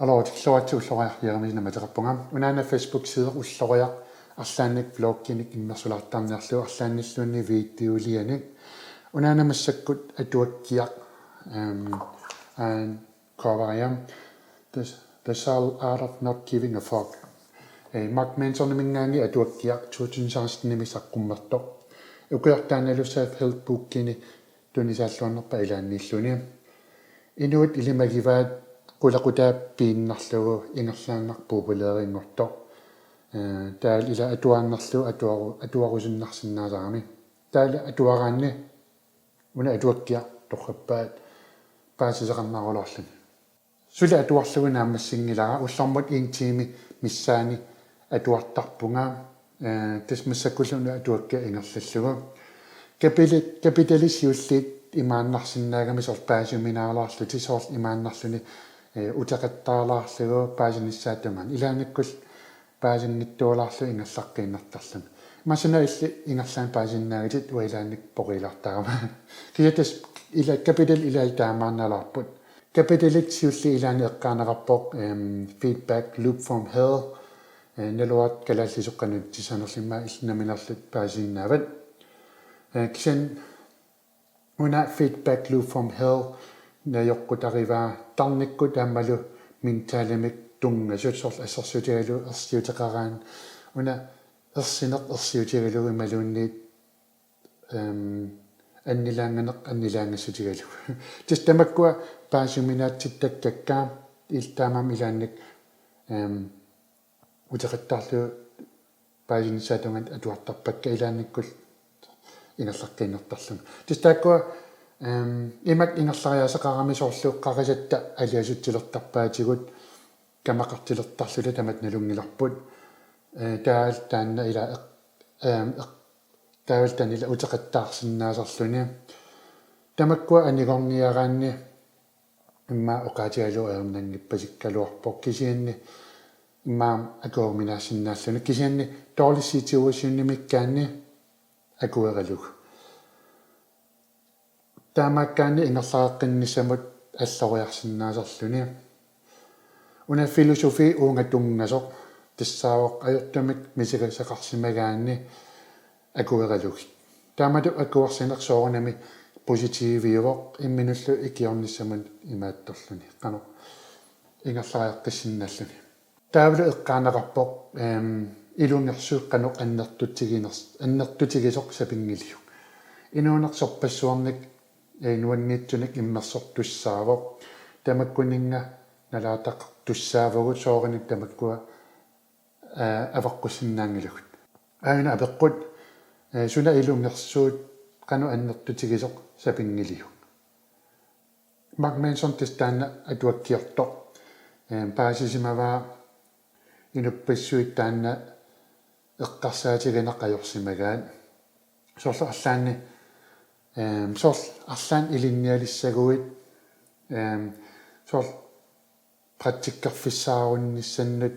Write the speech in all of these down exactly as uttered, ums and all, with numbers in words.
Aluu, tikilluaritsi, Ulloriaq Jeremiassen namateqarpunga. Unaana Facebook-side Ulloriaq, arlaannik vlogginik immersulaartarniarlugu, arlaannilluunniit videolianik. Unaana massakkut atuakkiaq, øhm, aan coveriam. The, The Subtle Art of Not Giving a Fuck. Eh, Mark Mansoniminngaanniit atuakkiaq, to tusind sekstenimi saqqummertoq. Ukioq taannalu self-help bookini tunisaalluarnerpaat ilaanniilluni. Inuit ilimagivaat qulequtaat piinnarlugu ingerlaannaq populærinngortoq. Eh, taavalu ila atuaannarlugu atuaru-, atuarusunnarsinnaasarami. Taavalu atuaraanni una atuakkiaq torrappaat paasisaqarnerulaarluni. Suli atuarlugu naammassinngilara, ullormut en time missaani atuartarpunga. Eh, tassa massakkullu una atuakkiaq ingerlallugu. Kapitali-, kapitali siulliit imaannarsinnaagami, soorlu paasiuminaalaarlutik, soorlu imaannarluni, eh, uteqattaalaarlugu paasinissaata tungaanut. Ilaannikkut paasinngitsuulaarlugu ingerlaqqiinnartarluni. Massakkut illit ingerlaannaq paasisinnaagakkit, uanga ilaanni poqiilaartarama. Kisianni tassa ila kapitali ilai taamaannalaarput. Kapitali siulliit ilaanni eqqaaneqarpoq, øhm, Feedback Loop from Hell. Eh, naluara kalaallisut qanoq nutsissanerlutik, immaqa illit nammineerlutit paasisinnaavat. Eh, kisianni una Feedback Loop from Hell najoqqutarivaa tarnikkut aammalu mentalimik tunngasut, soorlu assersuutigalugu ersiuteqaraanni una ersineq ersiutigalugu imaluunniit, øhm, annilaanganeq annilaangassutigalugu. Tassa tamakkua paasiuminaatsittakkakka, illit taamaammat ilaanni, øhm, uteqattaarlugu paasinissaata tungaanut atuartarpakka, ilaannikkut ingerlaqqiinnartarlunga. Tassa taakkua, øhm, imak ingerlariaaseqarami, soorlu qarasatta aliasutsilertarpaatigut kamaqartilertarluta tamatta nalunngilarput. Eh, taavalu taanna ila eq-, øhm, eq-, taavalu taanna ila uteqattaarsinnaasarluni. Tamakkua anigorniaraanni immaqa oqaatigalugu ajornanngippasikkaluarpoq, kisianni immaqa akueriminaassinnaalluni, kisianni dårlig situationimikkaanni akueralugu. Taamaakkaanni ingerlaqqinnissamut alloriarsinnaasarluni. Una filosofi uunga tunngasoq tassaavoq ajortumik misigisaqarsimagaanni akueralugit. Taamatut akuersineq soorunami positiviuvoq imminullu ikiornissamut imaattorluni, qanoq ingerlariaqqissinnaalluni. Taavalu eqqaaneqarpoq, øhm, ilungersuut qanoq annertutiginer-, annertutigisoq sapinngiliuk. Inuuneq sorpassuarnik, eh, nuanniitsunik immersortussaavoq. Tamakkuninnga nalaataqartussaavugut soorunami tamakkua, eh, avaqqussinnaanngilagut. Aajuna apeqqut, eh, suna ilungersuut qanoq annertutigisoq sapinngiliuk. Mark Manson tassa taanna atuakkiortoq, eh, paasisimavaa inuppassuit taanna eqqarsaatigineq ajorsimagaat. Soorlu arlaanni, eh, soorlu arlaannik ilinnialissaguit, eh, soorlu praktikkerfissaarunissannut,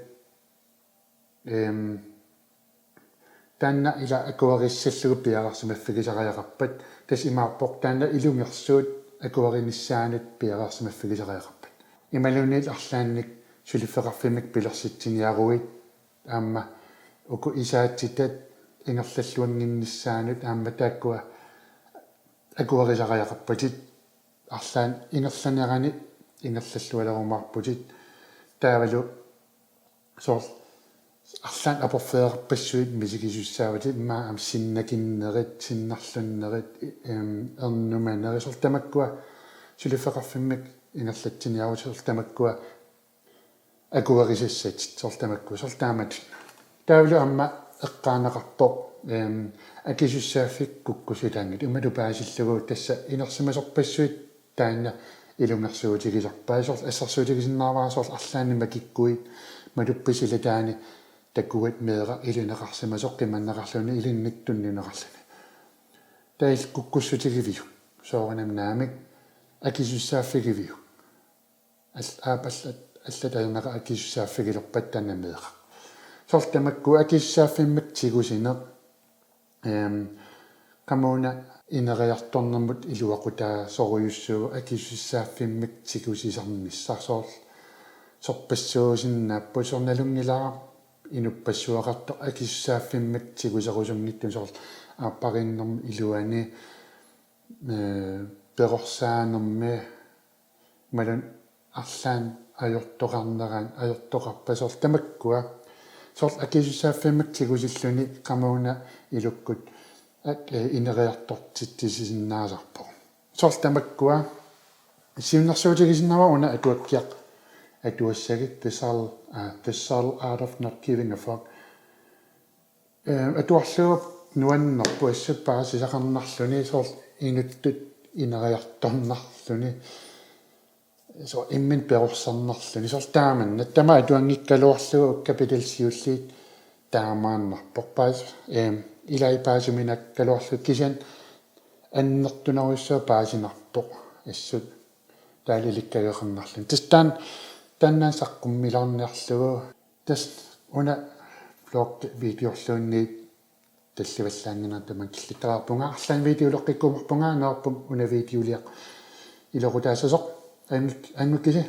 øhm, taanna ila akuerissallugu piareersimaffigisariaqarpat, tassa imaappoq taanna ilungersuut akuerinissaanut piareersimaffigisariaqarpat. Imaluunniit arlaannik suliffeqarfimmik pilersitsiniaruit aamma uku isaatsitat ingerlalluannginnissaannut aamma taakkua akuerisariaqarpatit, arlaannik ingerlanerani ingerlallualerumaarputit, taavalu soorlu arlaannik aporfeerarpassuit misigisussaavatit, immaqa aamma sinnakinnerit, sinnarlunnerit, i-, em, ernumanerit, soorlu tamakkua suliffeqarfimmik ingerlatsiniaruit, soorlu tamakkua akuerisassatit, soorlu tamakkua, soorlu taamatut. Taavalu aamma eqqaaneqarpoq, em, akisussaaffik kukkussutaanngitsoq, imatut paasillugu tassa inersimasorpassuit taanna ilungersuutigisarpaat, soorlu assersuutigisinnaavara soorlu arlaannik makikkuit, matuppisilataani takuat meeraq ilineqarsimasoq qimanneqarluni ilinnik tunniunneqarluni. Taava illit kukkussutigiviuk, soorunami naamik, akisussaaffigiviuk. Al-, aap allat, allat ajornaqaaq akisussaaffigilerpat taanna meeraq. Soorlu tamakku akisussaaffimmik tigusineq, em, qamuuna ineriartornermut iluaqutaasorujussuuvoq akisussaaffimmik tigusisarnissaq, soorlu, sorpassuusinnaapput, soorlu nalunngilara inuppassuaqartoq akisussaaffimmik tiguserusunngitsunik, soorlu aappariinnermi iluani, ee, perorsaanermi, imaluunniit arlaannik ajortoqarneraanni ajortoqarpat, soorlu tamakkua, soorlu akisussaaffimmik tigusilluni qamuuna ilukkut ak-, ee, ineriartortitsisinnaasarpoq. Soorlu tamakkua siunnersuutigisinnaavara una atuakkiaq atuassagit, The Subtle, aa, The Subtle Art of Not Giving a Fuck. Ee, atuarlugu nuannerpoq assut paasisaqarnarluni, soorlu inuttut ineriartornarluni, soorlu imminut perorsarnarluni, soorlu taamanna. Tamanna atuanngikkaluarlugu uku kapitali siulliit taamaannarpoq. Paas-, ee, ilai paasiminaakkaluarlugu, kisianni annertunerujussuaq paasinarpoq assut taavalu ilikkageqarnarluni. Tassa taanna, taanna saqqummilaarniarlugu. Tassa una vlog videorluunniit tallivallaannginnera tamanna killittariaqarpunga. Arlaannik videoleqqikkumaarpunga, neriuppunga una videoliaq iluaqutaassasoq. Annik-, angukkisi.